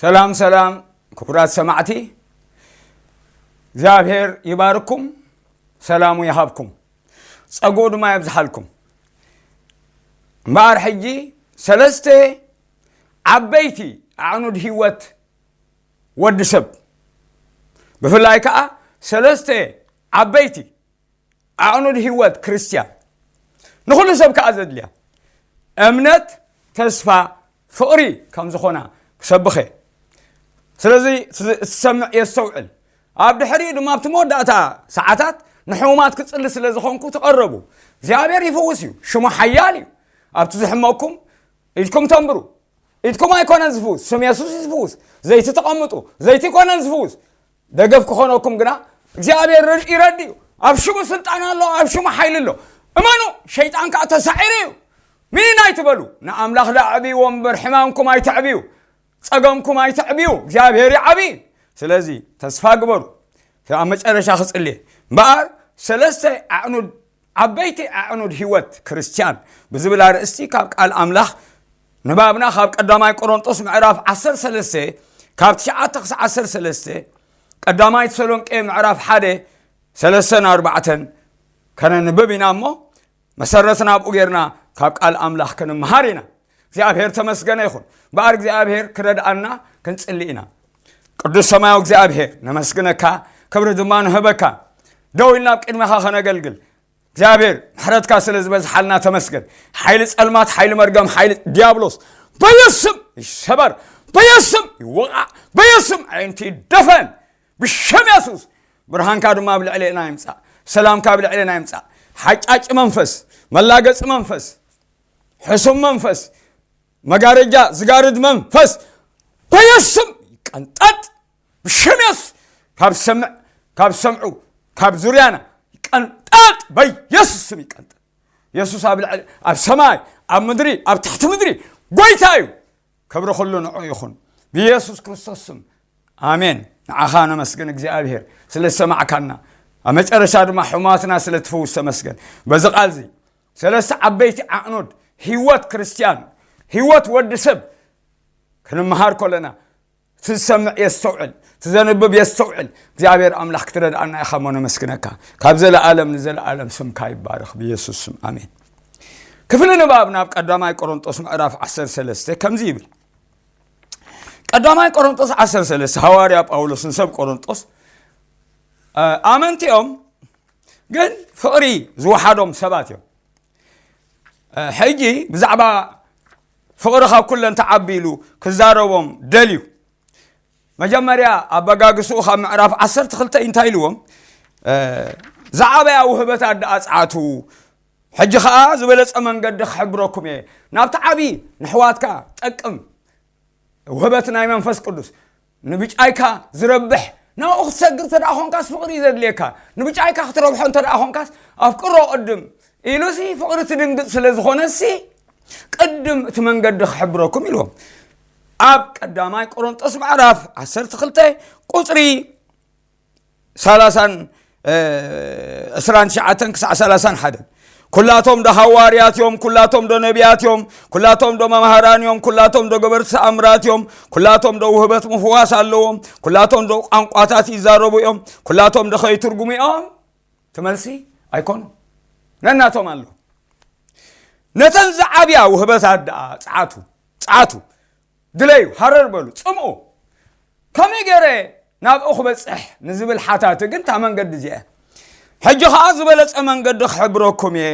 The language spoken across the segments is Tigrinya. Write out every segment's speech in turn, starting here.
ሰላም ሰላም ክቡራት ሰማዕቲ፣ እግዚኣብሔር ይባርኩም፣ ሰላሙ ይሃብኩም፣ ጸግኡ ድማ የብዝሓልኩም። እምበኣር ሕጂ ሰለስተ ዓበይቲ ኣዕኑድ ህይወት ወዲ ሰብ፣ ብፍላይ ከኣ ሰለስተ ዓበይቲ ኣዕኑድ ህይወት ክርስትያን፣ ንኹሉ ሰብ ከኣ ዘድልያ እምነት፣ ተስፋ፣ ፍቕሪ ከም ዝኾና ክሰብኸ። ስለዚ እቲ ዝሰምዕ የስተውዕል። ኣብ ድሕሪኡ ድማ ኣብቲ መወዳእታ ሰዓታት ንሕሙማት ክጽሊ ስለ ዝኾንኩ ተቐረቡ። እግዚኣብሔር ይፍውስ እዩ፣ ሽሙ ሓያል እዩ። ኣብቲ ዝሕመኩም ኢድኩም ተንብሩ። ኢድኩም ኣይኮነን ዝፍውስ፣ ስም የሱስ እዩ ዝፍውስ። ዘይቲ ተቐምጡ፣ ዘይቲ ኣይኮነን ዝፍውስ። ደገፍ ክኾነኩም ግና እግዚኣብሔር ርድ-፣ ይረድ እዩ። ኣብ ሽሙ ስልጣን ኣሎ፣ ኣብ ሽሙ ሓይሊ ኣሎ። እመኑ፣ ሸይጣን ከኣ ተሳዒሩ እዩ። ሚን ኣይትበሉ፣ ንኣምላኽ ደኣ ኣዕብይዎ እምበር ሕማምኩም ኣይተዕብዩ፣ ጸገምኩም ኣይተዕብዩ፣ እግዚኣብሔር ይዓቢ። ስለዚ ተስፋ ግበሩ። ኣብ መጨረሻ ክጽልየ እምበኣር ሰለስተ ኣዕኑድ ዓበይቲ ኣዕኑድ ህይወት ክርስትያን ብዝብል ኣርእስቲ ካብ ቃል ኣምላኽ ንባብና ካብ ቀዳማይ ቆሮንጦስ ምዕራፍ ዓሰርተ ሰለስተ ካብ ትሽዓተ ክሳዕ ዓሰርተ ሰለስተ፣ ቀዳማይ ተሰሎንቄ ምዕራፍ ሓደ ሰለስተን ኣርባዕተን ከነንብብ ኢና እሞ መሰረትና ኣብኡ ጌርና ካብ ቃል ኣምላኽ ክንምሃር ኢና። እግዚኣብሔር ተመስገነ ይኹን። እምበኣር እግዚኣብሔር ክረድኣና ክንጽሊ ኢና። ቅዱስ ሰማያዊ እግዚኣብሔር ነመስግነካ፣ ክብሪ ድማ ንህበካ። ደው ኢልና ኣብ ቅድመኻ ከነገልግል እግዚኣብሔር ምሕረትካ ስለ ዝበዝሓልና ተመስገን። ሓይሊ ጸልማት፣ ሓይሊ መርገም፣ ሓይሊ ዲያብሎስ በየስም ይሰበር፣ በየስም ይወቓዕ፣ በየስም ኣዒንቲ ይደፈን። ብሽም የሱስ ብርሃንካ ድማ ኣብ ልዕሌና ይምጻእ፣ ሰላምካ ኣብ ልዕሌና ይምጻእ። ሓጫጭ መንፈስ፣ መላገጺ መንፈስ፣ ሕሱም መንፈስ፣ መጋረጃ ዝጋርድ መንፈስ በየስም ይቀንጠጥ። ብሽም የሱስ ካብ ሰምዕ፣ ካብ ሰምዑ፣ ካብ ዙርያና ይቀንጠጥ። በየሱስ ስም ይቀንጠጥ። የሱስ ኣብ ልዕሊ፣ ኣብ ሰማይ፣ ኣብ ምድሪ፣ ኣብ ትሕቲ ምድሪ ጎይታ እዩ። ክብሪ ኩሉ ንዑ ይኹን ብየሱስ ክርስቶስ ስም። ኣሜን። ንዓኻ ነመስግን እግዚኣብሔር ስለ ዝሰማዕካና። ኣብ መጨረሻ ድማ ሕሙማትና ስለ ትፍውስ ተመስገን። በዚ ቃል እዚ ሰለስተ ዓበይቲ ዓዕኑድ ህይወት ክርስትያን፣ ህይወት ወዲ ሰብ ክንመሃር ከለና እቲ ዝሰምዕ የስተውዕል፣ እቲ ዘንብብ የስተውዕል። እግዚኣብሔር ኣምላኽ ክትረድኣና ኢኻ እሞ ነመስግነካ። ካብ ዘለኣለም ንዘለኣለም ስምካ ይባረኽ ብየሱስ ስም ኣሜን። ክፍሊ ንባብ ናብ ቀዳማይ ቆሮንጦስ ምዕራፍ ዓሰርተ ሰለስተ ከምዚ ይብል። ቀዳማይ ቆሮንጦስ ዓሰርተ ሰለስተ ሃዋርያ ጳውሎስ ንሰብ ቆሮንጦስ፣ እ፣ ኣመንቲ እዮም፣ ግን ፍቕሪ ዝወሓዶም ሰባት እዮም። እ፣ ሕጂ ብዛዕባ ፍቕሪ ካብ ኩለን ትዓቢ ኢሉ ክዛረቦም ደልዩ። መጀመርያ ኣበጋግስኡ ካብ ምዕራፍ ዓሰርተ ክልተ እንታይ ኢልዎም? እ፣ ዝዓበያ ውህበታት ደኣ ጸዓቱ፣ ሕጂ ኸኣ ዝበለጸ መንገዲ ክሕብረኩም እየ። ናብቲ ዓቢ ንሕዋትካ ጠቅም ውህበት ናይ መንፈስ ቅዱስ ንብጫይካ ዝረብሕ ናብኡ ክትሰግር እንተ ደኣ ኾንካስ ፍቕሪ እዩ ዘድልየካ። ንብጫይካ ክትረብሖ እንተ ደኣ ኾንካስ ኣፍቅሮ ቅድም ኢሉሲ ፍቕሪ ትድንግጽ ስለ ዝኾነሲ ቅድም እቲ መንገዲ ክሕብረኩም ኢልዎም። ኣብ ቀዳማይ ቆሮንጦስ ምዕራፍ ዓሰርተ ክልተ ቁጽሪ ሰላሳን፣ እ፣ ዕስራን ትሽዓተን ክሳዕ ሰላሳን ሓደን። ኩላቶም ዶ ሃዋርያት እዮም፣ ኩላቶም ዶ ነቢያት እዮም፣ ኩላቶም ዶ መምሃራን እዮም፣ ኩላቶም ዶ ገበርቲ ተኣምራት እዮም፣ ኩላቶም ዶ ውህበት ምፍዋስ ኣለዎም፣ ኩላቶም ዶ ቋንቋታት ይዛረቡ እዮም፣ ኩላቶም ዶ ከይትርጉሙ እዮም? እቲ መልሲ ኣይኮኑን። ነናቶም ኣሎ። ነተን ዝዓብያ ውህበታት ደኣ ጸዓቱ፣ ጸዓቱ፣ ድለዩ፣ ሃረር በሉ፣ ጽምኡ። ከመይ ገይረ ናብኡ ክበጽሕ ንዝብል ሓታቲ ግን እታ መንገዲ እዚኣ እያ። ሕጂ ኸኣ ዝበለጸ መንገዲ ክሕብረኩም እየ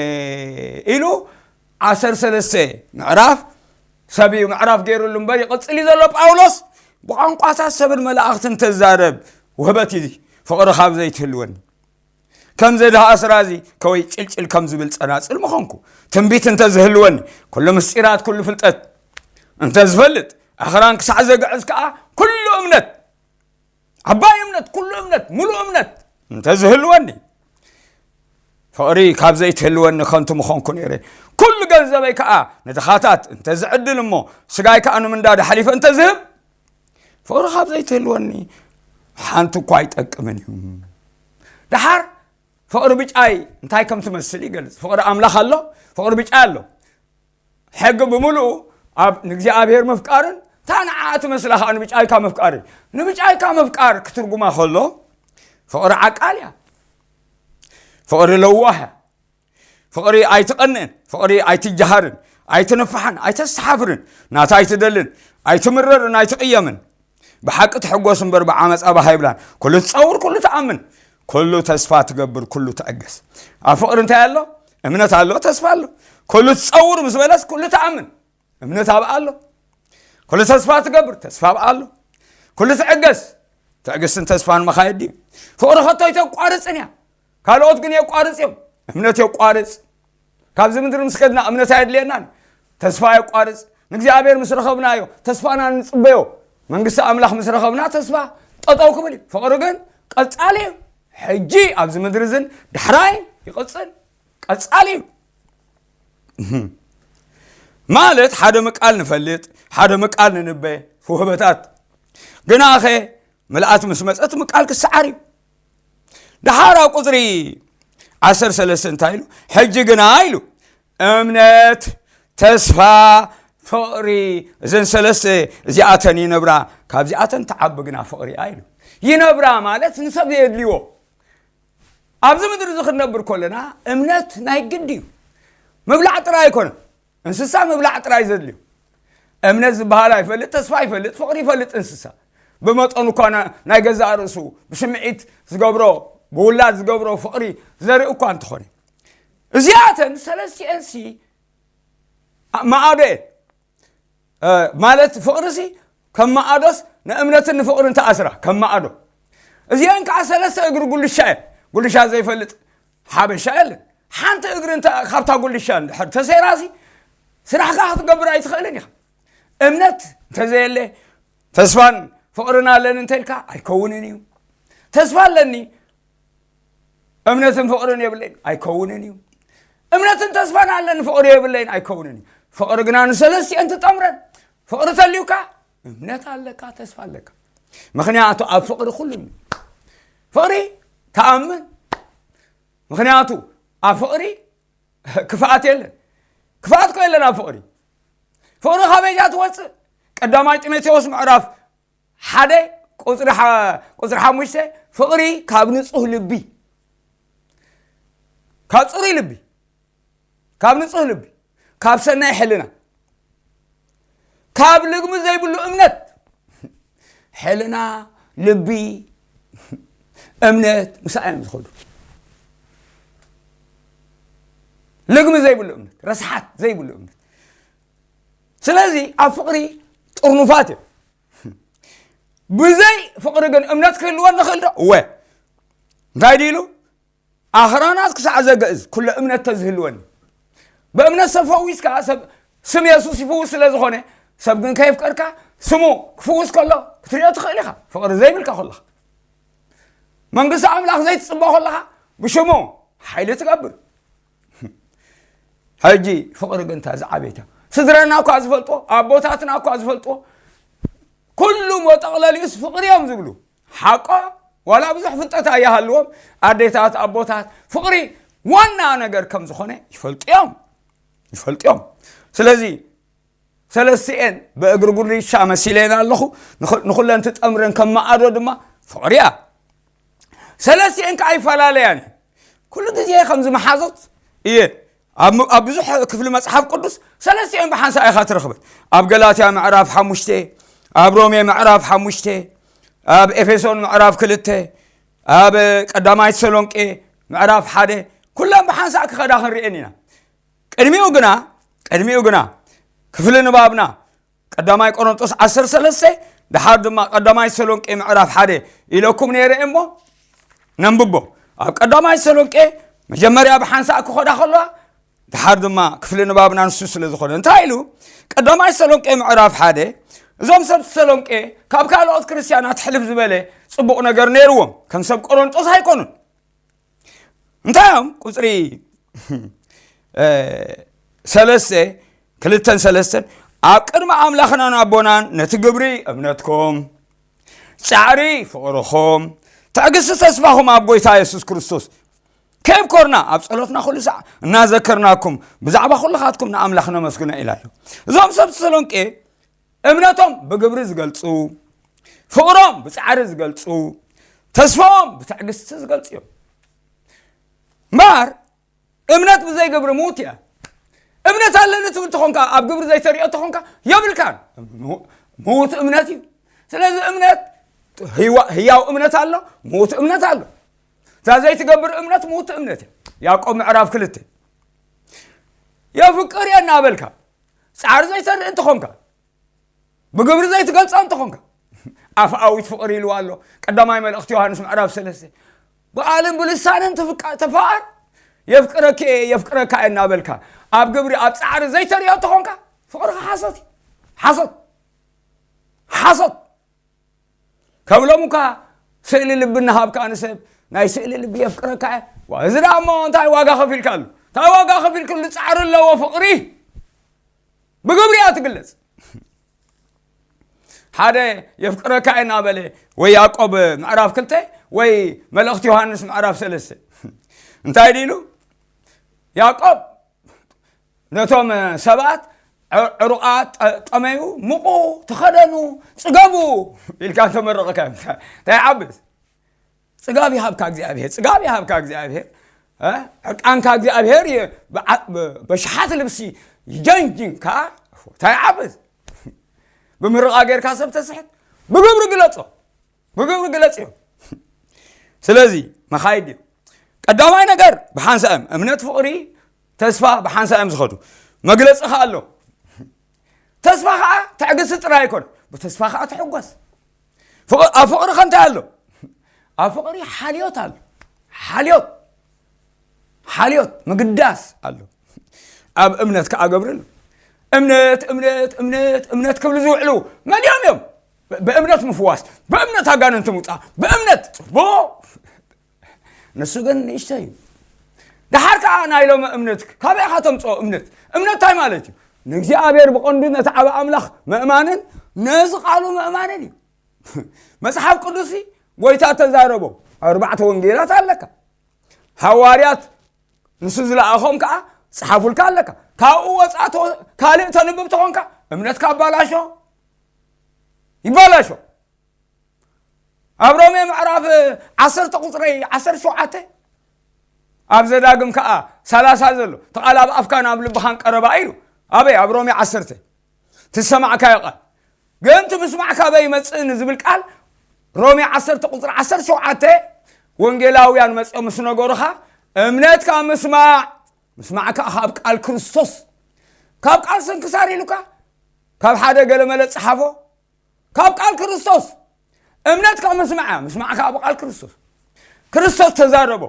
ኢሉ ዓሰርተ ሰለስተ ምዕራፍ ሰብ እዩ ምዕራፍ ገይሩሉ እምበር ይቕጽል እዩ ዘሎ ጳውሎስ። ብቋንቋታት ሰብን መላእኽትን ተዛረብ፣ ውህበት እዩ። ፍቕሪ ካብ ዘይትህልወኒ ከም ዘድሃ ኣስራዚ ከወይ ጭልጭል ከም ዝብል ጸናጽል ምኾንኩ። ትንቢት እንተ ዝህልወኒ፣ ኩሉ ምስጢራት፣ ኩሉ ፍልጠት እንተ ዝፈልጥ፣ ኣኽራን ክሳዕ ዘግዕዝ ከኣ ኩሉ እምነት፣ ዓባይ እምነት፣ ኩሉ እምነት፣ ሙሉእ እምነት እንተ ዝህልወኒ፣ ፍቕሪ ካብ ዘይትህልወኒ ከንቱ ምኾንኩ ነይረ። ኩሉ ገንዘበይ ከኣ ንድኻታት እንተ ዝዕድል እሞ፣ ስጋይ ከኣ ንምንዳድ ሓሊፈ እንተ ዝህብ፣ ፍቕሪ ካብ ዘይትህልወኒ ሓንቲ እኳ ኣይጠቅምን እዩ። ደሓር ፍቕሪ ብጫይ እንታይ ከም ትመስል ይገልጽ። ፍቕሪ ኣምላኽ ኣሎ፣ ፍቕሪ ብጫይ ኣሎ። ሕጊ ብምሉኡ ኣብ ንእግዚኣብሔር ምፍቃርን እታ ንዓኣ ትመስላ ከዓ ንብጫይካ ምፍቃር እዩ። ንብጫይካ ምፍቃር ክትርጉማ ከሎ ፍቕሪ ዓቃል እያ። ፍቕሪ ለዋህ እያ። ፍቕሪ ኣይትቐንእን፣ ፍቕሪ ኣይትጀሃርን፣ ኣይትንፋሕን፣ ኣይተስተሓፍርን፣ ናታ ኣይትደልን፣ ኣይትምረርን፣ ኣይትቕየምን። ብሓቂ ትሕጎስ እምበር ብዓመፃ ባህ ኣይብላን። ኩሉ ትፀውር፣ ኩሉ ትኣምን፣ ኩሉ ተስፋ ትገብር፣ ኩሉ ትዕገስ። ኣብ ፍቕሪ እንታይ ኣሎ? እምነት ኣሎ፣ ተስፋ ኣሎ። ኩሉ ትፀውር ምስ በለስ ኩሉ ትኣምን፣ እምነት ኣብ ኣሎ። ኩሉ ተስፋ ትገብር፣ ተስፋ ኣብ ኣሎ። ኩሉ ትዕገስ፣ ትዕግስትን ተስፋን መኻየዲ እዩ። ፍቕሪ ከቶ ኣይተቋርፅን እያ። ካልኦት ግን የቋርፅ እዮም። እምነት የቋርፅ። ካብዚ ምድሪ ምስ ከድና እምነት ኣየድልየናን። ተስፋ የቋርፅ። ንእግዚኣብሔር ምስ ረኸብናዮ ተስፋና ንፅበዮ። መንግስቲ ኣምላኽ ምስ ረኸብና ተስፋ ጠጠው ክብል እዩ። ፍቕሪ ግን ቀፃሊ እዩ። ሕጂ ኣብዚ ምድሪ ዝን ዳሕራይ ይቕፅል። ቀፃሊ እዩ። ማለት ሓደ ምቃል ንፈልጥ፣ ሓደ ምቃል ንንበ ውህበታት። ግናኸ ምልኣት ምስ መፀት ምቃል ክሰዓር እዩ። ደሓር ኣብ ቁፅሪ ዓሰርተ ሰለስተ እንታይ ኢሉ? ሕጂ ግና ኢሉ እምነት፣ ተስፋ፣ ፍቕሪ፣ እዘን ሰለስተ እዚኣተን ይነብራ፣ ካብዚኣተን ትዓቢ ግና ፍቕሪ እያ ኢሉ። ይነብራ ማለት ንሰብ የድልይዎ። ኣብዚ ምድሪ እዚ ክንነብር ከለና እምነት ናይ ግድ እዩ። ምብላዕ ጥራይ ኣይኮነን። እንስሳ ምብላዕ ጥራይ ዘድልዩ። እምነት ዝበሃል ኣይፈልጥ፣ ተስፋ ኣይፈልጥ፣ ፍቕሪ ይፈልጥ እንስሳ። ብመጠኑ እኳ ና-፣ ናይ ገዛእ ርእሱ ብስምዒት ዝገብሮ፣ ብውላድ ዝገብሮ ፍቕሪ ዘርኢ እኳ እንተኾነ። እዚኣተን ሰለስቲኤንሲ ማዕዶ እየን። እ፣ ማለት ፍቕርሲ ከም ማዕዶስ ንእምነትን ንፍቕርን ተኣስራ ከም ማዕዶ። እዚአን ከዓ ሰለስተ እግሪ ጉልሻ እየን። ጉልሻ ዘይፈልጥ ሓበሻ የለን። ሓንቲ እግሪ እንተ ካብታ ጉልሻ እንድሕር ተሰይራሲ ስራሕካ ክትገብር ኣይትኽእልን ኢኻ። እምነት እንተዘየለ ተስፋን ፍቕርን ኣለኒ እንተልካ ኣይከውንን እዩ። ተስፋ ኣለኒ እምነትን ፍቕርን የብለይን ኣይከውንን እዩ። እምነትን ተስፋን ኣለኒ ፍቕሪ የብለይን ኣይከውንን እዩ። ፍቕሪ ግና ንሰለስቲአን ትጠምረን። ፍቕሪ ተልዩካ እምነት ኣለካ፣ ተስፋ ኣለካ። ምኽንያቱ ኣብ ፍቕሪ ኩሉ እኒ-፣ ፍቕሪ ተኣምን። ምኽንያቱ ኣብ ፍቕሪ ክፍኣት የለን። ክፍኣት እኮ የለን ኣብ ፍቕሪ። ፍቕሪ ካበይ እያ ትወፅእ? ቀዳማይ ጢሞቴዎስ ምዕራፍ ሓደ ቁፅሪ ሓ-፣ ቁፅሪ ሓሙሽተ፣ ፍቕሪ ካብ ንፁህ ልቢ፣ ካብ ፅሩይ ልቢ፣ ካብ ንፁህ ልቢ፣ ካብ ሰናይ ሕልና፣ ካብ ልግሚ ዘይብሉ እምነት፣ ሕልና፣ ልቢ፣ እምነት ምሳእ እዮም ዝኸዱ። ልግሚ ዘይብሉ እምነት፣ ረስሓት ዘይብሉ እምነት። ስለዚ ኣብ ፍቕሪ ጥርኑፋት እዮም። ብዘይ ፍቕሪ ግን እምነት ክህልወኒ ይኽእል ዶ? እወ። እንታይ ድዩ ኢሉ? ኣኽራናት ክሳዕ ዘገእዝ ኩሎ እምነት ተዝህልወኒ። ብእምነት ሰብ ፈዊስካ፣ ሰብ ስም የሱስ ይፍውስ ስለ ዝኾነ፣ ሰብ ግን ከየፍቀርካ ስሙ ክፍውስ ከሎ ክትሪኦ ትኽእል ኢኻ። ፍቕሪ ዘይብልካ ከለኻ። መንግስቲ ኣምላኽ ዘይትጽበ ከለኻ ብሽሙ ሓይሊ ትገብር። ሕጂ ፍቕሪ ግን እታ ዝዓበየታ። ስድራና እኳ ዝፈልጦ፣ ኣቦታትና እኳ ዝፈልጦ፣ ኩሉ መጠቕለሊኡስ ፍቕሪ እዮም ዝብሉ። ሓቆ ዋላ ብዙሕ ፍልጠት ኣይሃልዎም፣ ኣዴታት፣ ኣቦታት ፍቕሪ ዋና ነገር ከም ዝኾነ ይፈልጡ እዮም። ይፈልጡ እዮም። ስለዚ ሰለስቲኤን ብእግሪ ጉርሻ መሲለየን ኣለኹ። ንኹ-፣ ንኹለን ትጠምረን ከም ማዕዶ ድማ ፍቕሪ እያ። ሰለስቲኤን ከኣ ይፈላለያን እየን። ኩሉ ግዜ ከምዚ መሓዞት እየ። ኣብ ም-፣ ኣብ ብዙሕ ክፍሊ መጽሓፍ ቅዱስ ሰለስቲኤን ብሓንሳእ ኢኻ ትረኽበን። ኣብ ገላትያ ምዕራፍ ሓሙሽተ፣ ኣብ ሮሜ ምዕራፍ ሓሙሽተ፣ ኣብ ኤፌሶን ምዕራፍ ክልተ፣ ኣብ ቀዳማይ ተሰሎንቄ ምዕራፍ ሓደ፣ ኩለን ብሓንሳእ ክኸዳ ክንርእየን ኢና። ቅድሚኡ ግና፣ ቅድሚኡ ግና ክፍሊ ንባብና ቀዳማይ ቆሮንጦስ ዓሰርተ ሰለስተ፣ ደሓር ድማ ቀዳማይ ተሰሎንቄ ምዕራፍ ሓደ ኢለኩም ነይረ እሞ ነንብቦ። ኣብ ቀዳማይ ተሰሎንቄ መጀመርያ ብሓንሳእ ክኸዳ ከለዋ፣ ደሓር ድማ ክፍሊ ንባብና ንሱ ስለ ዝኾነ። እንታይ ኢሉ? ቀዳማይ ተሰሎንቄ ምዕራፍ ሓደ፣ እዞም ሰብ ተሰሎንቄ ካብ ካልኦት ክርስትያናት ሕልፍ ዝበለ ጽቡቕ ነገር ነይርዎም። ከም ሰብ ቆሮንጦስ ኣይኮኑን። እንታይ እዮም? ቁፅሪ፣ እ፣ ሰለስተ፣ ክልተን ሰለስተን፣ ኣብ ቅድሚ ኣምላኽናን ኣቦናን ነቲ ግብሪ እምነትኩም፣ ጻዕሪ ፍቕርኹም፣ ትዕግስቲ ተስፋኹም ኣብ ጎይታ የሱስ ክርስቶስ ከየብኮርና፣ ኣብ ጸሎትና ኩሉ ሳዕ እናዘከርናኩም፣ ብዛዕባ ኩልኻትኩም ንኣምላኽ ነመስግኖ ኢላ እዩ። እዞም ሰብ ተሰሎንቄ እምነቶም ብግብሪ ዝገልጹ፣ ፍቕሮም ብጻዕሪ ዝገልጹ፣ ተስፋኦም ብትዕግስቲ ዝገልጹ እዮም። እምበር እምነት ብዘይ ግብሪ ምዉት እያ። እምነት ኣለኒ ትብል ተኾንካ፣ ኣብ ግብሪ ዘይተሪኦ ተኾንካ፣ የብልካን። ምዉ-፣ ምዉት እምነት እዩ። ስለዚ እምነት፣ ህዋ-፣ ህያው እምነት ኣሎ፣ ምዉት እምነት ኣሎ። እታ ዘይትገብር እምነት ምዉት እምነት እያ። ያዕቆብ ምዕራፍ ክልተ። የፍቅር እየ እናበልካ፣ ጻዕሪ ዘይተርኢ እንተኾንካ፣ ብግብሪ ዘይትገልጻ እንተኾንካ፣ ኣፍኣዊት ፍቕሪ ኢልዋ ኣሎ። ቀዳማይ መልእኽቲ ዮሃንስ ምዕራፍ ሰለስተ። ብቓልን ብልሳንን ትፍቃ-፣ ተፋቐር፣ የፍቅረኪ እየ፣ የፍቅረካ እየ እናበልካ፣ ኣብ ግብሪ፣ ኣብ ጻዕሪ ዘይተርእዮ እንተኾንካ፣ ፍቕርኻ ሓሶት እዩ። ሓሶት። ሓሶት። ከብሎም እኳ ስእሊ ልቢ እናሃብካ ንሰብ፣ ናይ ስእሊ ልቢ የፍቅረካ እየ። ዋ፣ እዚ ደኣ እሞ እንታይ ዋጋ ከፊልካሉ? እንታይ ዋጋ ከፊልክሉ? ጻዕሪ ኣለዎ ፍቕሪ። ብግብሪ እያ ትግለጽ። ሓደ የፍቅረካ እየ እናበለ፣ ወይ ያዕቆብ ምዕራፍ ክልተ፣ ወይ መልእኽቲ ዮሃንስ ምዕራፍ ሰለስተ። እንታይ ድኢሉ? ያዕቆብ ነቶም ሰባት ዕ-፣ ዕሩቓት ጠ-፣ ጠመዩ፣ ሙቑ፣ ተኸደኑ፣ ጽገቡ ኢልካ እንተመረቐካ፣ እንታይ ይዓብስ? ጽጋብ ይሃብካ እግዚኣብሔር፣ ጽጋብ ይሃብካ እግዚኣብሔር። እ? ዕርቃንካ እግዚኣብሔር ይ-፣ ብዓ-፣ ብ-፣ በሽሓት ልብሲ ይጀንጅንካ፣ እንታይ ይዓብስ? ብምርቓ ጌርካ ሰብ ተስሕት፣ ብግብሪ ግለጾ፣ ብግብሪ ግለጽ እዮም። ስለዚ መኻይድ እዮም። ቀዳማይ ነገር ብሓንሳእም እምነት፣ ፍቕሪ፣ ተስፋ ብሓንሳእም ዝኸዱ። መግለጺ ኸኣ ኣሎ። ተስፋ ኸኣ ትዕግስቲ ጥራይ ኣይኮነ፣ ብተስፋ ኸኣ ትሕጎስ። ፍቕ-፣ ኣብ ፍቕሪ ኸ እንታይ ኣሎ? ኣብ ፍቕሪ ሓልዮት ኣሎ። ሓልዮት፣ ሓልዮት ምግዳስ ኣሎ። ኣብ እምነት ከኣ ገብርል እምነት፣ እምነት፣ እምነት፣ እምነት ክብሉ ዝውዕሉ መን እዮም እዮም? ብ-፣ ብእምነት ምፍዋስ፣ ብእምነት ኣጋንንቲ ምውጻእ፣ ብእምነት ጽቡቕ። ንሱ ግን ንእሽቶ እዩ። ደሓር ከኣ ናይ ሎሚ እምነት ካበይ ኢኻ ተምጽኦ? እምነት፣ እምነት እንታይ ማለት እዩ? ንእግዚኣብሔር ብቐንዱ ነቲ ዓቢ ኣምላኽ ምእማንን ነዚ ቃሉ ምእማንን እዩ። መጽሓፍ ቅዱስ ጎይታ ተዛረቦ፣ ኣርባዕተ ወንጌላት ኣለካ። ሃዋርያት ንሱ ዝለኣኾም ከኣ ጸሓፉልካ ኣለካ። ካብኡ ወጻእ ተ-፣ ካልእ ተንብብ ተኾንካ እምነትካ ኣባላሾ፣ ይባላሾ። ኣብ ሮሜ ምዕራፍ ዓሰርተ ቁጽሪ ዓሰርተ ሸውዓተ፣ ኣብ ዘዳግም ከኣ ሰላሳ ዘሎ፣ "እቲ ቃል ኣብ ኣፍካን ኣብ ልብኻን ቀረባ" ኢሉ። ኣበይ? ኣብ ሮሜ ዓሰርተ። ትሰማዕካዮ ቃል። ግን እቲ ምስማዕ ካበይ ይመጽእ ንዝብል ቃል ሮሜ ዓሰርተ ቁጽሪ ዓሰርተ ሸውዓተ፣ ወንጌላውያን መጺኦም ምስ ነገሩኻ፣ እምነት ካብ ምስማዕ፣ ምስማዕ ከኣ ካብ ቃል ክርስቶስ። ካብ ቃል ስንክሳር ኢሉካ፣ ካብ ሓደ ገለመለ ጸሓፎ፣ ካብ ቃል ክርስቶስ። እምነት ካብ ምስማዕ እያ፣ ምስማዕ ከኣ ብቃል ክርስቶስ። ክርስቶስ ተዛረቦ።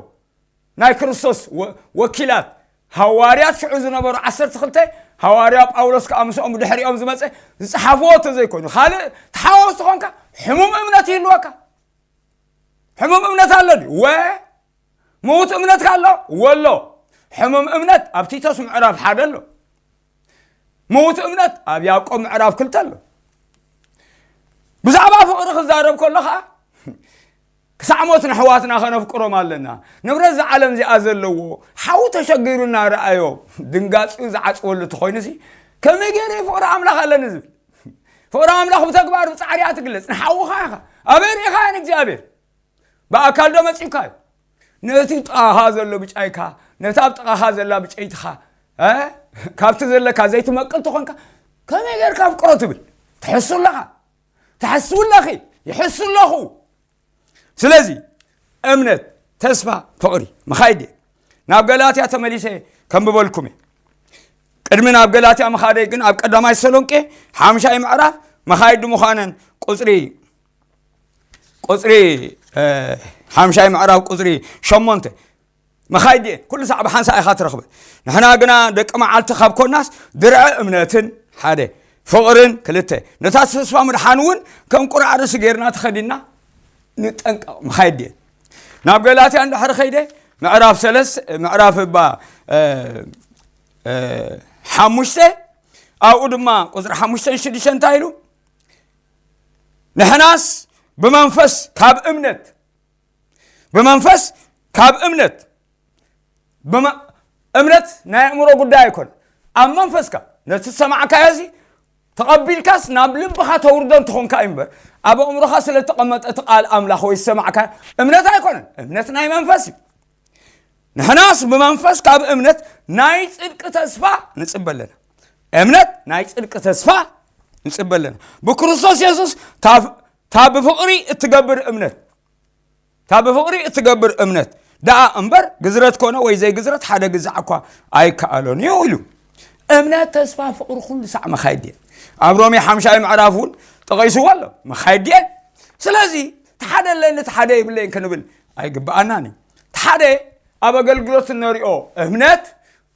ናይ ክርስቶስ ወ-፣ ወኪላት ሃዋርያት ሽዑ ዝነበሩ ዓሰርተ ክልተ፣ ሃዋርያ ጳውሎስ ከኣ ምስኦም ብድሕሪኦም ዝመጸ፣ ዝጸሓፍዎ እንተዘይኮይኑ፣ ካልእ ተሓዋወስ ተኾንካ፣ ሕሙም እምነት ይህልወካ። ሕሙም እምነት ኣሎ ድዩ? ወ-፣ ምዉት እምነትካ ኣሎ? ወሎ። ሕሙም እምነት ኣብ ቲቶስ ምዕራፍ ሓደ ኣሎ። ምዉት እምነት ኣብ ያዕቆብ ምዕራፍ ክልተ ኣሎ። ብዛዕባ ፍቕሪ ክዛረብ ከሎ ኸኣ፣ ክሳዕ ሞት ንኣሕዋትና ኸነፍቅሮም ኣለና። ንብረት እዛ ዓለም እዚኣ ዘለዎ፣ ሓዉ ተሸጊሩ እናረኣዮ፣ ድንጋጺኡ ዝዓጽወሉ እንተኾይኑሲ፣ ከመይ ገይረ ፍቕሪ ኣምላኽ ኣለኒ ዝብል? ፍቕሪ ኣምላኽ ብተግባር ብጻዕሪ እያ ትግለጽ። ንሓውኻ ኢኻ። ኣበይ ርኢኻዮ ንእግዚኣብሔር? ብኣካል ዶ መጺእካዮ? ነቲ ጥቓኻ ዘሎ ብጫይካ፣ ነታ ኣብ ጥቓኻ ዘላ ብጨይትኻ፣ እ? ካብቲ ዘለካ ዘይትመቅል ተኾንካ፣ ከመይ ጌርካ ኣፍቅሮ ትብል? ትሕሱ ኣለኻ። ትሕስው ኣለኺ። ይሕሱ ኣለኹ። ስለዚ እምነት፣ ተስፋ፣ ፍቕሪ ምኻይድ እየ። ናብ ገላትያ ተመሊሰ ከንብበልኩም እየ። ቅድሚ ናብ ገላትያ ምኻደይ ግን ኣብ ቀዳማይ ተሰሎንቄ ሓምሻይ ምዕራፍ መኻይድ ምዃነን ቁጽሪ ቁጽሪ፣ እ፣ ሓምሻይ ምዕራፍ ቁጽሪ ሸሞንተ። መኻይድ እየን፣ ኩሉ ሳዕ ብሓንሳእ ኢኻ ትረኽበን። ንሕና ግና ደቂ መዓልቲ ካብ ኮናስ፣ ድርዒ እምነትን፣ ሓደ፣ ፍቕርን፣ ክልተ፣ ነታ ተስፋ ምድሓን እውን ከም ቁራዕ ርእሲ ጌርና ተኸዲንና ንጠንቀቕ። መኻይድ እየን። ናብ ገላትያ እንድሕሪ ኸይደ፣ ምዕራፍ ሰለስ-፣ ምዕራፍ እባ፣ እ፣ እ፣ ሓሙሽተ፣ ኣብኡ ድማ ቁጽሪ ሓሙሽተን ሽዱሽተን እንታይ ኢሉ? ንሕናስ ብመንፈስ ካብ እምነት፣ ብመንፈስ ካብ እምነት፣ ብመ-፣ እምነት ናይ ኣእምሮ ጉዳይ ኣይኮነ። ኣብ መንፈስካ ነቲ ዝሰማዕካዮ እዚ ተቐቢልካስ ናብ ልብኻ ተውርዶ እንተኾንካ እዩ እምበር፣ ኣብ ኣእምሮኻ ስለ እተቐመጠ እቲ ቃል ኣምላኽ ወይ ዝሰማዕካ እምነት ኣይኮነን። እምነት ናይ መንፈስ እዩ። ንሕናስ ብመንፈስ ካብ እምነት ናይ ጽድቂ ተስፋ ንጽበ ኣለና። እምነት ናይ ጽድቂ ተስፋ ንጽበ ኣለና። ብክርስቶስ የሱስ፣ እታ ብፍቕሪ እትገብር እምነት፣ እታ ብፍቕሪ እትገብር እምነት ደኣ እምበር፣ ግዝረት ኮነ ወይ ዘይግዝረት ሓደ ግዛዕ እኳ ኣይከኣሎን እዩ ኢሉ። እምነት፣ ተስፋ፣ ፍቕሪ ኩሉ ሳዕ መኻይድ እየን። ኣብ ሮሜ ሓምሻይ ምዕራፍ እውን ጠቒስዎ ኣሎ፣ መኻይድ እየን። ስለዚ፣ እቲ ሓደ ኣለኒ፣ እቲ ሓደ የብለይን ክንብል ኣይግብኣናን እዩ። እቲ ሓደ ኣብ ኣገልግሎት እነሪኦ እምነት፣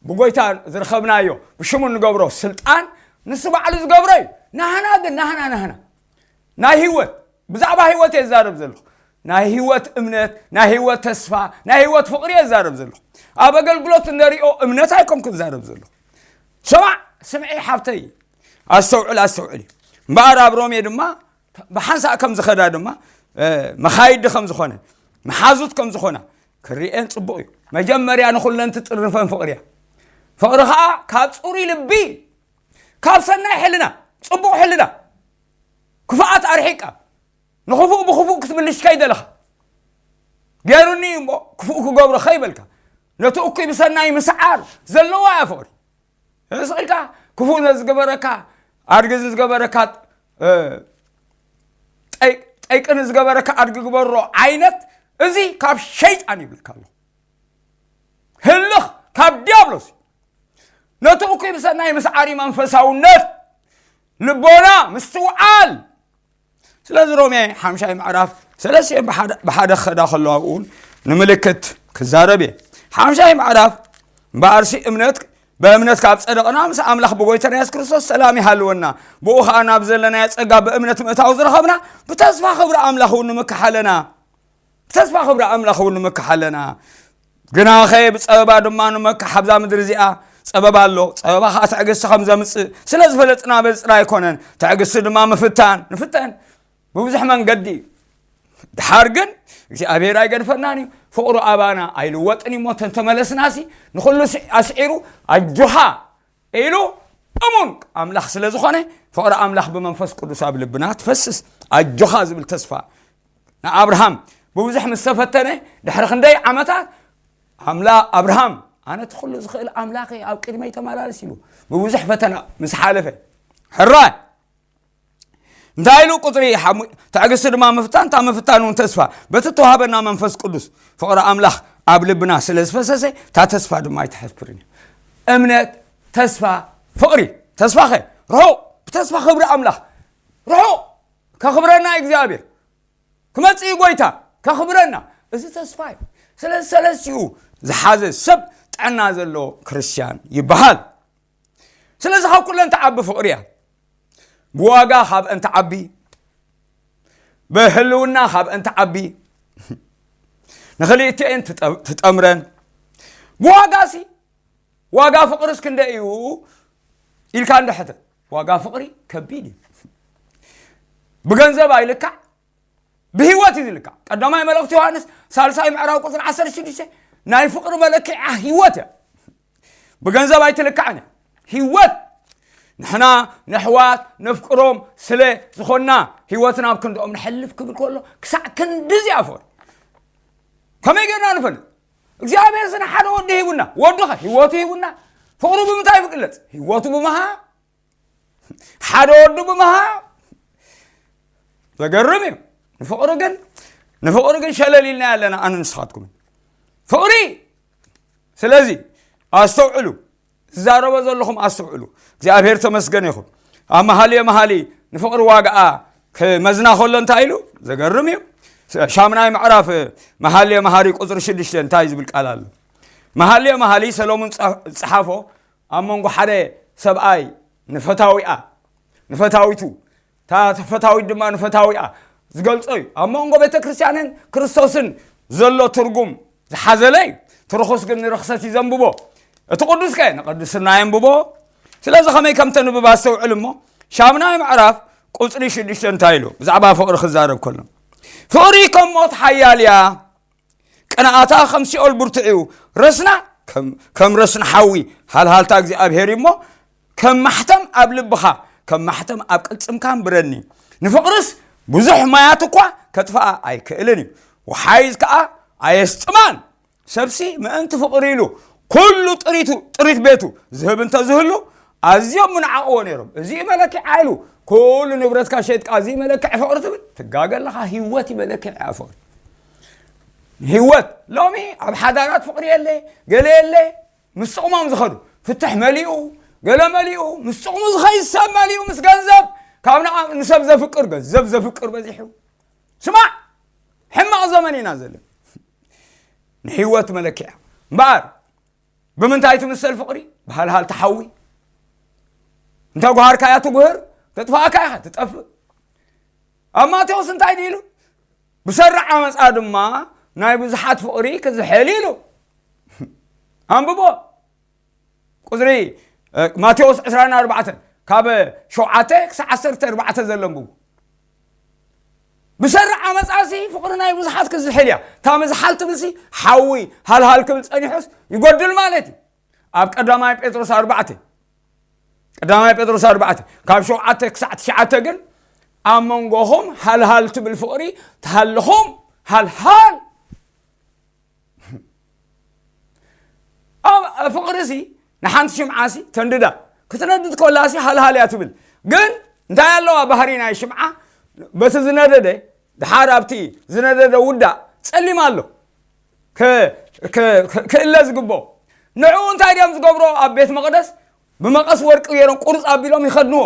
ብጎይታ ዝረኸብናዮ፣ ብሽሙ እንገብሮ ስልጣን፣ ንሱ ባዕሉ ዝገብሮ እዩ። ናህና ግን፣ ናህና፣ ናህና ናይ ህይወት፣ ብዛዕባ ህይወት እየ ዝዛረብ ዘለኹ። ናይ ህይወት እምነት፣ ናይ ህይወት ተስፋ፣ ናይ ህይወት ፍቕሪ እየ ዝዛረብ ዘለኹ። ኣብ ኣገልግሎት እነሪኦ እምነት ኣይኮንኩ ዝዛረብ ዘለኹ። ስማዕ፣ ስምዒ ሓፍተይ፣ ኣስተውዕል፣ ኣስተውዕል እዩ። እምበኣር ኣብ ሮሜ ድማ ብሓንሳእ ከም ዝኸዳ ድማ፣ እ፣ መኻይዲ ከም ዝኾነ፣ መሓዙት ከም ዝኾና ክርኤን ጽቡቕ እዩ። መጀመርያ ንኹለን ትጥርንፈን ፍቕሪ እያ። ፍቕሪ ኸኣ ካብ ጽሩይ ልቢ፣ ካብ ሰናይ ሕልና፣ ጽቡቕ ሕልና፣ ክፉኣት ኣርሒቃ፣ ንኽፉእ ብኽፉእ ክትምልሽ ከይደለኻ፣ ገይሩኒ እሞ ክፉእ ክገብሮ ከይበልካ፣ ነቲ እኩይ ብሰናይ ምስዓር ዘለዋ እያ ፍቕሪ። ስቕ ኢልካ ክፉእ ንዝገበረካ፣ ኣድጊ ንዝገበረካ፣ እ፣ ጠይ-፣ ጠይቂ ንዝገበረካ ኣድጊ ግበሮ ዓይነት፣ እዚ ካብ ሸይጣን ይብልካ ኣሎ። ህልኽ ካብ ዲያብሎስ እዩ። ነቲ እኩይ ብሰናይ ምስዓር እዩ መንፈሳውነት፣ ልቦና፣ ምስትውዓል። ስለዚ ሮሜ ሓምሻይ ምዕራፍ ሰለስቲኤን ብሓደ፣ ብሓደ ክኸዳ ከለዋ እውን ንምልክት ክዛረብ እየ። ሓምሻይ ምዕራፍ እምበኣርሲ እምነት፣ ብእምነት ካብ ጸደቕና ምስ ኣምላኽ ብጎይታና የሱስ ክርስቶስ ሰላም ይሃልወና። ብኡ ኸኣ ናብ ዘለናዮ ጸጋ ብእምነት ምእታው ዝረኸብና፣ ብተስፋ ክብሪ ኣምላኽ እውን ንምክሕ ኣለና። ብተስፋ ክብሪ ኣምላኽ እውን ንምክሕ ኣለና። ግናኸ ብጸበባ ድማ ንምክሕ ኣብዛ ምድሪ እዚኣ ጸበባ ኣሎ። ጸበባ ኸኣ ትዕግስቲ ከም ዘምጽእ ስለ ዝፈለጥና በዚ ጥራይ ኣይኮነን። ትዕግስቲ ድማ ምፍታን፣ ንፍተን ብብዙሕ መንገዲ እዩ። ድሓር ግን እግዚኣብሔር ኣይገድፈናን እዩ። ፍቕሩ ኣባና ኣይልወጥን እዩ እሞ፣ እንተመለስናሲ ንኹሉ ስ-፣ ኣስዒሩ ኣጆኻ ኢሉ እሙን ኣምላኽ ስለ ዝኾነ፣ ፍቕሪ ኣምላኽ ብመንፈስ ቅዱስ ኣብ ልብና ትፈስስ። ኣጆኻ ዝብል ተስፋ ንኣብርሃም ብብዙሕ ምስ ተፈተነ፣ ድሕሪ ክንደይ ዓመታት፣ ኣምላ-፣ ኣብርሃም፣ ኣነ እቲ ኩሉ ዝኽእል ኣምላኽ እየ፣ ኣብ ቅድመይ ተመላለስ ኢሉ ብብዙሕ ፈተና ምስ ሓለፈ፣ ሕራይ እንታይ ኢሉ? ቁጽሪ ሓሙ-፣ ትዕግስቲ ድማ ምፍታን፣ እታ ምፍታን እውን ተስፋ። በቲ እተዋህበና መንፈስ ቅዱስ ፍቕሪ ኣምላኽ ኣብ ልብና ስለ ዝፈሰሰ፣ እታ ተስፋ ድማ ኣይትሐፍርን እያ። እምነት፣ ተስፋ፣ ፍቕሪ። ተስፋኸ ርሑቕ፣ ብተስፋ ክብሪ ኣምላኽ ርሑቕ። ከኽብረና እግዚኣብሔር፣ ክመጽእ እዩ ጎይታ፣ ከኽብረና። እዚ ተስፋ እዩ። ስለዚ ሰለስቲኡ ዝሓዘ ሰብ ጥዕና ዘለዎ ክርስትያን ይበሃል። ስለዚ ካብ ኩለን ትዓቢ ፍቕሪ እያ። ብዋጋ ካብ እንተዓቢ፣ ብህልውና ካብ እንተዓቢ፣ ንኽልኢተኤን ትጠ-፣ ትጠምረን። ብዋጋሲ፣ ዋጋ ፍቕርስ ክንደይ እዩ ኢልካ እንድሕተት፣ ዋጋ ፍቕሪ ከቢድ እዩ። ብገንዘብ ኣይልካዕ፣ ብህይወት እዩ ዝልካዕ። ቀዳማይ መልእኽቲ ዮሃንስ ሳልሳይ ምዕራፍ ቁጽሪ ዓሰርተ ሽዱሽተ፣ ናይ ፍቕሪ መለክዒኣ ህይወት እያ። ብገንዘብ ኣይትልካዕን እያ። ህይወት፣ ንሕና ነሕዋት ነፍቅሮም ስለ ዝኾንና፣ ህይወትና ኣብ ክንድኦም ነሕልፍ ክብል ከሎ፣ ክሳዕ ክንድዚ እያ ፍቕሪ። ከመይ ጌርና ንፈልጥ? እግዚኣብሔር ስነ ሓደ ወዲ ሂቡና። ወዲ ኸ ህይወቱ ሂቡና። ፍቕሩ ብምንታይ ይግለጽ? ህይወቱ ብምሃብ። ሓደ ወዱ ብምሃብ። ዘገርም እዩ። ንፍቕሪ ግን፣ ንፍቕሪ ግን ሸለል ኢልና ኣለና፣ ኣነ ንስኻትኩምን። ፍቕሪ። ስለዚ ኣስተውዕሉ። ዝዛረቦ ዘለኹም ኣስተውዕሉ። እግዚኣብሔር ተመስገን ይኹን። ኣብ መሃልየ መሃሊ ንፍቕሪ ዋጋኣ ክመዝና ከሎ እንታይ ኢሉ? ዘገርም እዩ። ሻምናይ ምዕራፍ መሃልየ መሃሊ ቁጽሪ ሽዱሽተ እንታይ ዝብል ቃል ኣሎ? መሃልየ መሃሊ ሰሎሞን ጸ-፣ ዝጸሓፎ ኣብ መንጎ ሓደ ሰብኣይ ንፈታዊኣ፣ ንፈታዊቱ፣ እታ ፈታዊት ድማ ንፈታዊኣ ዝገልጾ እዩ። ኣብ መንጎ ቤተ ክርስቲያንን ክርስቶስን ዘሎ ትርጉም ዝሓዘለ እዩ። እቲ ርኹስ ግን ንርኽሰት እዩ ዘንብቦ። እቲ ቅዱስ ከ ንቅድስና የንብቦ። ስለዚ ከመይ ከም ተንብብ ኣስተውዕል እሞ፣ ሻምናይ ምዕራፍ ቁጽሪ ሽዱሽተ እንታይ ኢሉ? ብዛዕባ ፍቕሪ ክዛረብ ከሎ፣ "ፍቕሪ ከም ሞት ሓያል እያ፣ ቅንኣታ ከም ሲኦል ብርቱዕ እዩ፣ ረስና ከም፣ ከም ረስኒ ሓዊ፣ ሃልሃልታ እግዚኣብሔር እዩ እሞ፣ ከም ማሕተም ኣብ ልብኻ፣ ከም ማሕተም ኣብ ቅልጽምካ ኣንብረኒ። ንፍቕርስ ብዙሕ ማያት እኳ ከጥፍኣ ኣይክእልን እዩ፣ ወሓይዝ ከኣ ኣየስጥማን። ሰብሲ ምእንቲ ፍቕሪ ኢሉ ኩሉ ጥሪቱ ጥሪት ቤቱ ዝህብ እንተዝህሉ ኣዝዮም ምንዓቕዎ ነይሮም። እዚ መለክዓ ኢሉ ኩሉ ንብረትካ ሸጥካ እዚ መለክዒ ፍቕሪ ትብል ትጋገ ኣለኻ። ህይወት እዩ መለክዒ ፍቕሪ። ህይወት ሎሚ ኣብ ሓዳራት ፍቕሪ የለ፣ ገለ የለ። ምስ ጥቕሞም ዝኸዱ ፍትሕ መሊኡ፣ ገለ መሊኡ፣ ምስ ጥቕሙ ዝኸይድ ሰብ መሊኡ፣ ምስ ገንዘብ ካብ ንኣ- ንሰብ ዘፍቅር ገንዘብ ዘፍቅር በዚሑ። ስማዕ፣ ሕማቕ ዘመን ኢና ዘለና። ንህይወት መለክያ እምበኣር ብምንታይ ትምሰል ፍቕሪ? ብሃልሃል ትሓዊ። እንተ ጓሃርካያ ትጉህር፣ ተጥፋእካ ኢኻ ትጠፍእ። ኣብ ማቴዎስ እንታይ ድዩ ኢሉ? ብሰሪ ዓመፃ ድማ ናይ ብዙሓት ፍቕሪ ክዝሕል ኢሉ። ኣንብቦ። ቁፅሪ እ፣ ማቴዎስ ዕስራን ኣርባዕተን ካብ ሸውዓተ ክሳብ ዓሰርተ ኣርባዕተ ዘሎ ኣንብቡ። ብሰሪ ዓመፃሲ ፍቕሪ ናይ ብዙሓት ክዝሕል እያ። እታ ምዝሓል ትብልሲ ሓዊ ሃልሃል ክብል ፀኒሑስ ይጎድል ማለት እዩ። ኣብ ቀዳማይ ጴጥሮስ ኣርባዕተ ቀዳማይ ጴጥሮስ ኣርባዕተ ካብ ሸውዓተ ክሳዕ ትሽዓተ ግን ኣብ መንጎኹም ሃልሃል ትብል ፍቕሪ ትሃልኹም። ሃልሃል ኣብ ፍቕሪ ሲ ንሓንቲ ሽምዓ ሲ ተንድዳ ክትነድድ ከላ ሲ ሃልሃል እያ ትብል። ግን እንታይ ኣለዋ ባህሪ ናይ ሽምዓ? በቲ ዝነደደ ድሓር ኣብቲ ዝነደደ ውዳእ ጸሊም ኣሎ። ክ- ክ- ክ- ክእለ ዝግብኦ ንዕኡ እንታይ ድዮም ዝገብሮ? ኣብ ቤት መቕደስ ብመቐስ ወርቂ ገይሮም ቁርፅ ኣቢሎም ይኸድንዎ።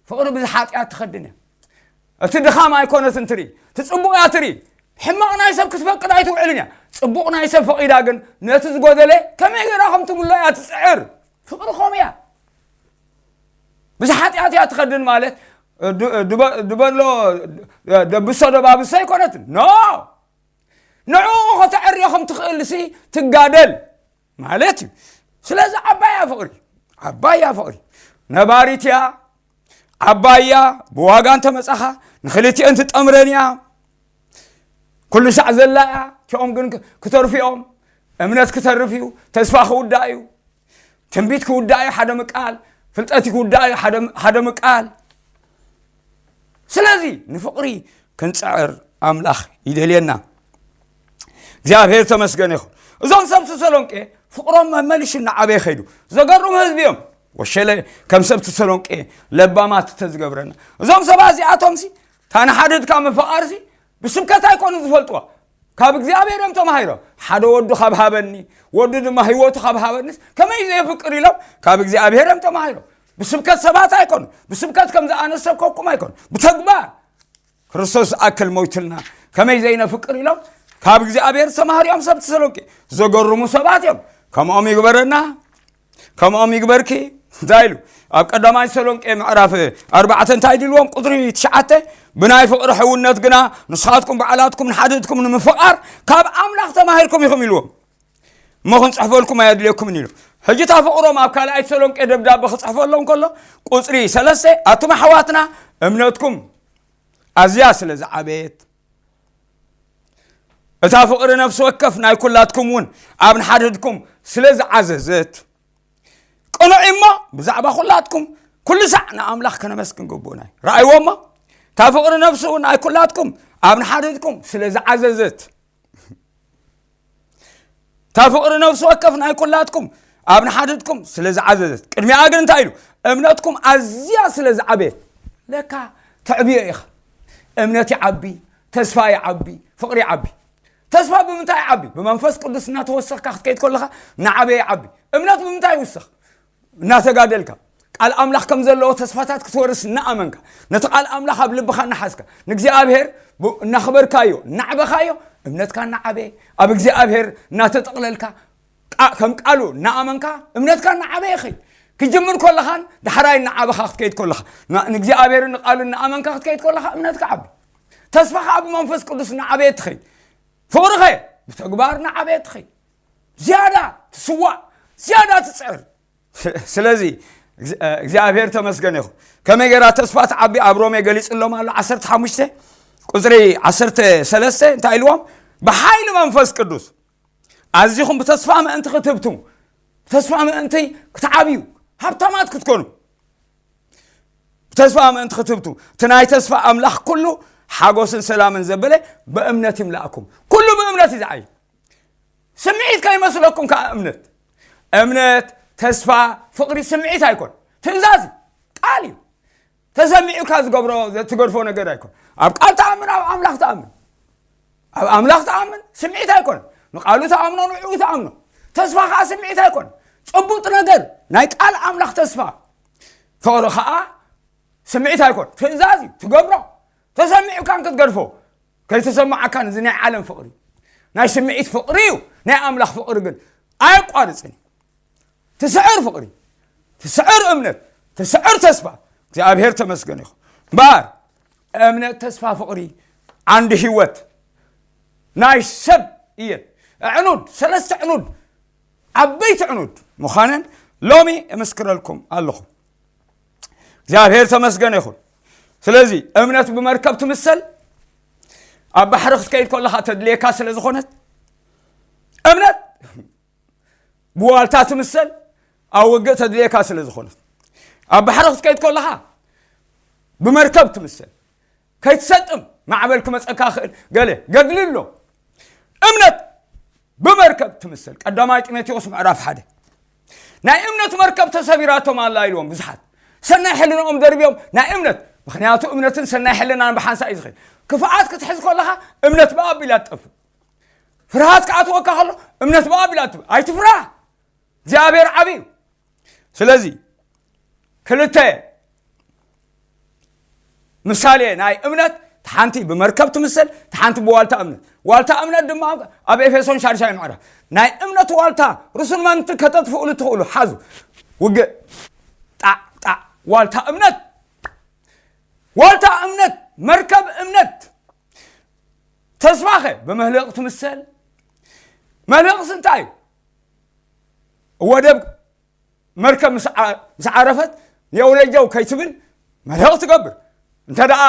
ፍቕሪ ብዝሓጥያት ትኸድን እያ። እቲ ድኻም ኣይኮነትን ትርኢ፣ እቲ ጽቡቕ እያ ትርኢ። ሕማቕ ናይ ሰብ ክትፈቅድ ኣይትውዕልን እያ። ጽቡቕ ናይ ሰብ ፈቒዳ ግን ነቲ ዝጎደለ ከመይ ገይራ ከም ትምሎ እያ ትጽዕር። ፍቕሪ ከምኡ እያ። ብዝሓጥያት እያ ትኸድን ማለት ድ- ድበ- ድበሎ ደብሶ ደባብሶ ኣይኮነትን። ኖ ንዕኡ ከተዕርዮ ከም ትኽእልሲ ትጋደል ማለት እዩ። ስለዚ ዓባያ ፍቕሪ ዓባያ ፍቕሪ ነባሪት እያ። ዓባያ ብዋጋ እንተመጻኻ ንክልቲአን ትጠምረን እያ። ኩሉ ሳዕ ዘላ እያ። እቲኦም ግን ክተርፉ እዮም። እምነት ክተርፍ እዩ። ተስፋ ክውዳእ እዩ። ትንቢት ክውዳእ እዩ ሓደ ምቃል። ፍልጠት ክውዳእ እዩ ሓደ- ሓደ ምቃል። ስለዚ ንፍቕሪ ክንጽዕር ኣምላኽ ይደልየና። እግዚኣብሔር ተመስገን ይኹን። እዞም ሰብ ተሰሎንቄ ፍቕሮም መመሊሹ እናዓበየ ኸይዱ። ዘገርሙ ህዝቢ እዮም። ወሸለ ከም ሰብ ተሰሎንቄ ለባማት ተዝገብረና። እዞም ሰባት እዚኣቶምሲ እታ ንሓድድካ ምፍቓርሲ ብስብከት ኣይኮኑ ዝፈልጥዋ፣ ካብ እግዚኣብሔር እዮም ተማሂሮም። ሓደ ወዱ ካብ ሃበኒ፣ ወዱ ድማ ህይወቱ ካብ ሃበኒስ ከመይ ዘየፍቅር ኢሎም ካብ እግዚኣብሔር እዮም ተማሂሮም። ብስብከት ሰባት ኣይኮኑ፣ ብስብከት ከም ዝኣነሰብከኩም ኣይኮኑ፣ ብተግባር ክርስቶስ ዝኣክል ሞይቱልና ከመይ ዘይነፍቅር ኢሎም ካብ እግዚኣብሔር ዝተማህሩ እዮም። ሰብ ተሰሎንቄ ዘገርሙ ሰባት እዮም። ከምኦም ይግበረና። ከምኦም ይግበርኪ። እንታይ ኢሉ ኣብ ቀዳማይ ተሰሎንቄ ምዕራፍ ኣርባዕተ እንታይ ድልዎም? ቁፅሪ ትሽዓተ፣ ብናይ ፍቕሪ ሕውነት ግና ንስኻትኩም ባዕላትኩም ንሓድትኩም ንምፍቓር ካብ ኣምላኽ ተማሂርኩም ኢኹም ኢልዎም። እሞ ክንፅሕፈልኩም ኣየድልየኩምን ኢሉ። ሕጂ እታ ፍቕሮም ኣብ ካልኣይ ተሰሎንቄ ደብዳበ ክፅሕፈሎም ከሎ ቁፅሪ ሰለስተ ኣቱም ኣሕዋትና እምነትኩም ኣዝያ ስለ ዝዓበየት እታ ፍቕሪ ነፍሲ ወከፍ ናይ ኩላትኩም እውን ኣብ ንሓድሕድኩም ስለ ዝዓዘዘት ቅኑዕ እሞ ብዛዕባ ኩላትኩም ኩሉ ሳዕ ንኣምላኽ ከነመስግን ግቡእና እዩ። ረኣይዎ እሞ እታ ፍቕሪ ነፍሲ እውን ናይ ኩላትኩም ኣብ ንሓድሕድኩም ስለ ዝዓዘዘት እታ ፍቕሪ ነፍሲ ወከፍ ናይ ኩላትኩም ኣብ ንሓድሕድኩም ስለ ዝዓዘዘት ቅድሚኣ ግን እንታይ ኢሉ እምነትኩም ኣዝያ ስለ ዝዓበየት ለካ ተዕብዮ ኢኻ። እምነት ይዓቢ፣ ተስፋ ይዓቢ፣ ፍቕሪ ይዓቢ። ተስፋ ብምንታይ ይዓቢ? ብመንፈስ ቅዱስ እናተወሰኽካ ክትከይድ ከለኻ እናዓበየ ይዓቢ። እምነት ብምንታይ ይውሰኽ? እናተጋደልካ ቃል ኣምላኽ ከም ዘለዎ ተስፋታት ክትወርስ እናኣመንካ ነቲ ቃል ኣምላኽ ኣብ ልብኻ እናሓዝካ ንእግዚኣብሔር እናኽበርካዮ እናዕበኻዮ እምነትካ እናዓበየ ኣብ እግዚኣብሔር እናተጠቕለልካ ከም ቃሉ እናኣመንካ እምነትካ እናዓበየ ይኸይድ። ክጅምር ከለኻን ዳሕራይ እናዓበኻ ክትከይድ ከለኻ ንእግዚኣብሔርን ንቃሉ እናኣመንካ ክትከይድ ከለኻ እምነትካ ዓቢ። ተስፋኻ ብመንፈስ ቅዱስ እናዓበየ ትኸይድ። ፍቕርኸ ብተግባር እናዓበየ ትኸይድ። ዝያዳ ትስዋእ፣ ዝያዳ ትፅዕር። ስለዚ እግዚኣብሔር ተመስገን ይኹን። ከመይ ገይራ ተስፋ ትዓቢ ኣብ ሮሜ ገሊፅሎም ኣሎ። ዓሰርተ ሓሙሽተ ቁፅሪ ዓሰርተ ሰለስተ እንታይ ኢልዎም? ብሓይሊ መንፈስ ቅዱስ ኣዚኹም ብተስፋ ምእንቲ ክትህብትሙ፣ ብተስፋ ምእንቲ ክትዓብዩ፣ ሃብታማት ክትኮኑ፣ ተስፋ ምእንቲ ክትህብቱ፣ እቲ ናይ ተስፋ ኣምላኽ ኩሉ ሓጎስን ሰላምን ዘበለ ብእምነት ይምላእኩም። ኩሉ ብእምነት እዩ ዝዓይ። ስምዒት ከይመስለኩም ከዓ እምነት። እምነት፣ ተስፋ፣ ፍቕሪ ስምዒት ኣይኮን። ትእዛዝ እዩ። ቃል እዩ። ተሰሚዑካ ዝገብሮ፣ ትገድፎ ነገር ኣይኮን። ኣብ ቃል ተኣምን፣ ኣብ ኣምላኽ ተኣምን። ኣብ ኣምላኽ ተኣምን፣ ስምዒት ኣይኮን። ንቃሉ ተኣምኖ፣ ንዕኡ ተኣምኖ። ተስፋ ከዓ ስምዒት ኣይኮን። ጭቡጥ ነገር፣ ናይ ቃል ኣምላኽ ተስፋ። ፍቕሪ ከዓ ስምዒት ኣይኮን። ትእዛዝ እዩ፣ ትገብሮ። ተሰሚዑካን ክትገድፎ፣ ከይተሰማዓካን እዚ ናይ ዓለም ፍቕሪ፣ ናይ ስምዒት ፍቕሪ እዩ። ናይ ኣምላኽ ፍቕሪ ግን ኣየቋርጽን እዩ። ትስዕር ፍቕሪ፣ ትስዕር እምነት፣ ትስዕር ተስፋ። እግዚኣብሔር ተመስገን ይኹን። እምበኣር እምነት፣ ተስፋ፣ ፍቕሪ ዓንዲ ህይወት ናይ ሰብ እየን። ኣዕኑድ፣ ሰለስተ ዕኑድ፣ ዓበይቲ ዕኑድ ምዃነን ሎሚ እምስክረልኩም ኣለኹ። እግዚኣብሔር ተመስገን ይኹን። ስለዚ እምነት ብመርከብ ትምሰል፣ ኣብ ባሕሪ ክትከይድ ከለኻ ተድልየካ ስለ ዝኾነት፣ እምነት ብዋልታ ትምሰል፣ ኣብ ውግእ ተድልየካ ስለ ዝኾነት፣ ኣብ ባሕሪ ክትከይድ ከለኻ ብመርከብ ትምሰል። ከይትሰጥም፣ ማዕበል ክመጸካ ክእል፣ ገለ ገድሊ ኣሎ። እምነት ብመርከብ ትምሰል። ቀዳማይ ጢሞቴዎስ ምዕራፍ ሓደ። ናይ እምነት መርከብ ተሰቢራቶም ኣላ ኢልዎም ብዙሓት። ሰናይ ሕልናኦም ደርብዮም ናይ እምነት፣ ምኽንያቱ እምነትን ሰናይ ሕልናን ብሓንሳእ እዩ ዝኸይድ። ክፍኣት ክትሕዝ ከለኻ እምነት ብኣቢላ ትጠፍእ። ፍርሃት ክኣትወካ ከሎ እምነት ብኣቢላ ትብ-፣ ኣይትፍራህ። እግዚኣብሔር ዓብዩ። ስለዚ ክልተ ምሳሌ ናይ እምነት፣ ሓንቲ ብመርከብ ትምሰል፣ ሓንቲ ብዋልታ እምነት። ዋልታ እምነት ድማ ኣብ ኤፌሶን ሻድሻይ ምዕራፍ፣ ናይ እምነት ዋልታ ርሱን መን ከተጥፍእሉ ትኽእሉ ሓዙ። ውግእ ጣዕ ጣዕ። ዋልታ እምነት፣ ዋልታ እምነት፣ መርከብ እምነት። ተስፋኸ ብመህለቕ ትምሰል። መህለቕስ እንታይ እዩ? ወደብ መርከብ ምስ ዓ-፣ ምስ ዓረፈት፣ ኔው ነጀው ከይትብል መልህቕ ትገብር። እንተ ደኣ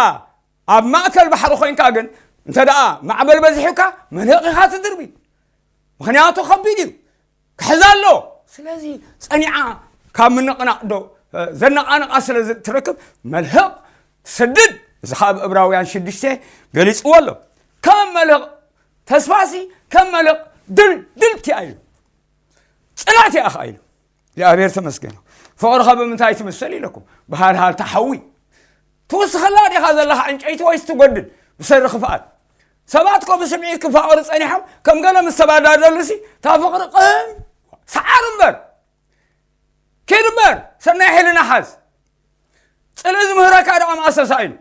ኣብ ማእከል ባሕሪ ኮይንካ ግን፣ እንተ ደኣ ማዕበል በዚሑካ፣ መልህቕ ኢኻ ትድርቢ። ምኽንያቱ ከቢድ እዩ። ክሕዛ ኣሎ። ስለዚ ጸኒዓ ካብ ምንቕናቕ ዶ፣ እ፣ ዘነቓንቓ ስለ ዝ-፣ ትረክብ፣ መልህቕ ትሰድድ። እዚ ኸኣ ኣብ ዕብራውያን ሽዱሽተ ገሊጽዎ ኣሎ። ከም መልህቕ ተስፋሲ፣ ከም መልህቕ ድልድልቲ እያ ኢሉ። ጽንዕቲ እያ ኸኣ ኢሉ። እግዚኣብሔር ተመስገን። ፍቕርኻ ብምንታይ ትምሰል ኢለኩም? ብሃልሃልታ ሓዊ። ትውስኸላ ዲኻ ዘለኻ ዕንጨይቲ ወይስ ትጎድል ብሰሪ ክፍኣት? ሰባት እኮ ብስምዒት ክፋቐሩ ጸኒሖም ከም ገለ ምስ ተባዳደሉሲ፣ እታ ፍቕሪ ቅም ሰዓር እምበር። ኪድ እምበር፣ ሰናይ ሕልና ሓዝ። ጽልኢ ዝምህረካ ደኣ መኣሰሳ ኢሉ።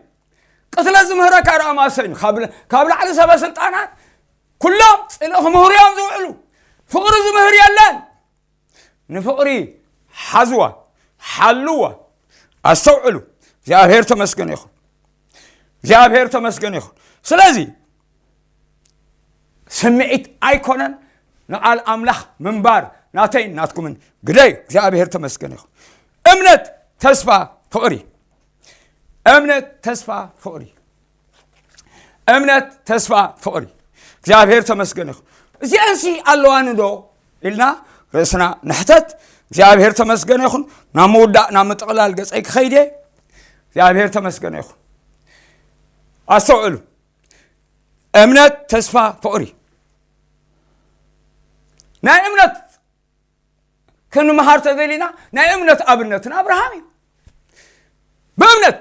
ቅትለት ዝምህረካ ደኣ መኣሰ ኢሉ። ካብ ላ-፣ ካብ ላዕሊ ሰበ ስልጣናት ኩሎም ጽልኢ ክምህሩ እዮም ዝውዕሉ። ፍቕሪ ዝምህር የለን። ንፍቕሪ ሓዝዋ፣ ሓልዋ፣ ኣስተውዕሉ። እግዚኣብሔር ተመስገን ይኹን። እግዚኣብሔር ተመስገን ይኹን። ስለዚ ስምዒት ኣይኮነን፣ ንቓል ኣምላኽ ምንባር ናተይን ናትኩምን ግደይ። እግዚኣብሔር ተመስገን ይኹን። እምነት፣ ተስፋ፣ ፍቕሪ። እምነት፣ ተስፋ፣ ፍቕሪ። እምነት፣ ተስፋ፣ ፍቕሪ። እግዚኣብሔር ተመስገን ይኹን። እዚአንሲ ኣለዋኒ ዶ ኢልና ርእስና ንሕተት። እግዚኣብሔር ተመስገን ይኹን። ናብ ምውዳእ፣ ናብ ምጥቕላል ገጸይ ክኸይድ እየ። እግዚኣብሔር ተመስገን ይኹን። ኣስተውዕሉ። እምነት፣ ተስፋ፣ ፍቕሪ። ናይ እምነት ክንምሃር ተደሊና፣ ናይ እምነት ኣብነትና ኣብርሃም እዩ። ብእምነት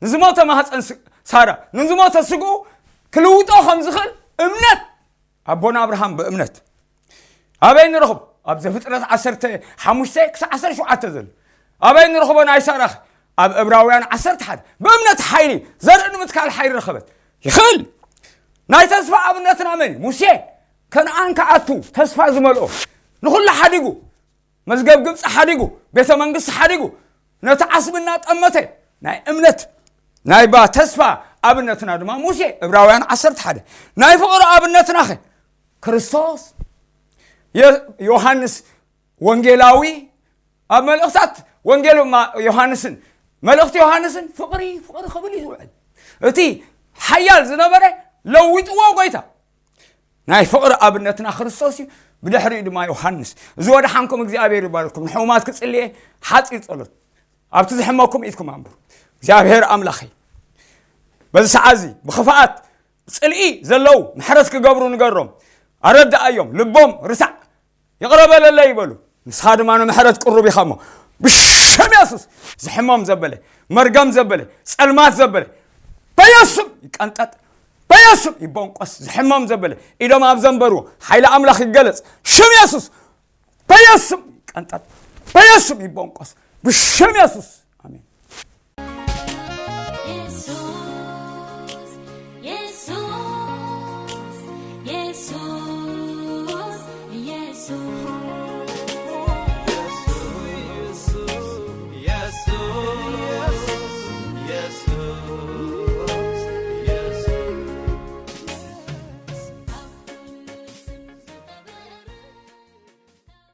ንዝሞተ ማህፀን ስ-፣ ሳራ፣ ንዝሞተ ስግኡ ክልውጦ ከም ዝኽእል እምነት ኣቦና ኣብርሃም ብእምነት ኣበይ ንረኽቦ? ኣብ ዘፍጥረት ዓሰርተ ሓሙሽተ ክሳዕ ዓሰርተ ሸውዓተ ዘሎ። ኣበይ ንረኽቦ ናይ ሳራኽ? ኣብ ዕብራውያን ዓሰርተ ሓደ። ብእምነት ሓይሊ ዘርኢ ንምትካል ሓይሊ ረኸበት። ይኽእል። ናይ ተስፋ ኣብነትና መን እዩ? ሙሴ። ከነኣን ክኣቱ ተስፋ ዝመልኦ፣ ንኹሉ ሓዲጉ፣ መዝገብ ግብፂ ሓዲጉ፣ ቤተ መንግስቲ ሓዲጉ፣ ነቲ ዓስቢ እናጠመተ፣ ናይ እምነት ናይ ባ ተስፋ ኣብነትና ድማ ሙሴ። ዕብራውያን ዓሰርተ ሓደ። ናይ ፍቕሪ ኣብነትናኸ? ክርስቶስ። የ-፣ ዮሃንስ ወንጌላዊ ኣብ መልእኽታት ወንጌል ማ-፣ ዮሃንስን መልእኽቲ ዮሃንስን ፍቕሪ፣ ፍቕሪ ክብል እዩ ዝውዕል። እቲ ሓያል ዝነበረ ለዊጥዎ ጎይታ። ናይ ፍቕሪ ኣብነትና ክርስቶስ እዩ። ብድሕሪኡ ድማ ዮሃንስ። እዚ ወደሓንኩም እግዚኣብሔር ይባርኩም። ንሕሙማት ክጽልየ ሓጺር ጸሎት። ኣብቲ ዝሕመኩም ኢድኩም ኣንብሩ። እግዚኣብሔር ኣምላኸይ፣ በዚ ሰዓት እዚ ብኽፍኣት ጽልኢ ዘለዉ ምሕረት ክገብሩ ንገሮም። ኣረድኣዮም፣ ልቦም ርሳዕ፣ ይቕረ በለለይ ይበሉ። ንስኻ ድማ ንምሕረት ቅሩብ ኢኻ እሞ፣ ብሽም የሱስ፣ ዝሕሞም ዘበለ፣ መርገም ዘበለ፣ ጸልማት ዘበለ፣ በየሱም ይቀንጠጥ፣ በየሱም ይቦንቆስ። ዝሕሞም ዘበለ፣ ኢዶም ኣብ ዘንበርዎ ሓይሊ ኣምላኽ ይገለጽ። ሽም የሱስ፣ በየሱም ይቀንጠጥ፣ በየሱም ይቦንቆስ፣ ብሽም የሱስ። ኣሜን። የሱስ፣ የሱስ፣ የሱስ።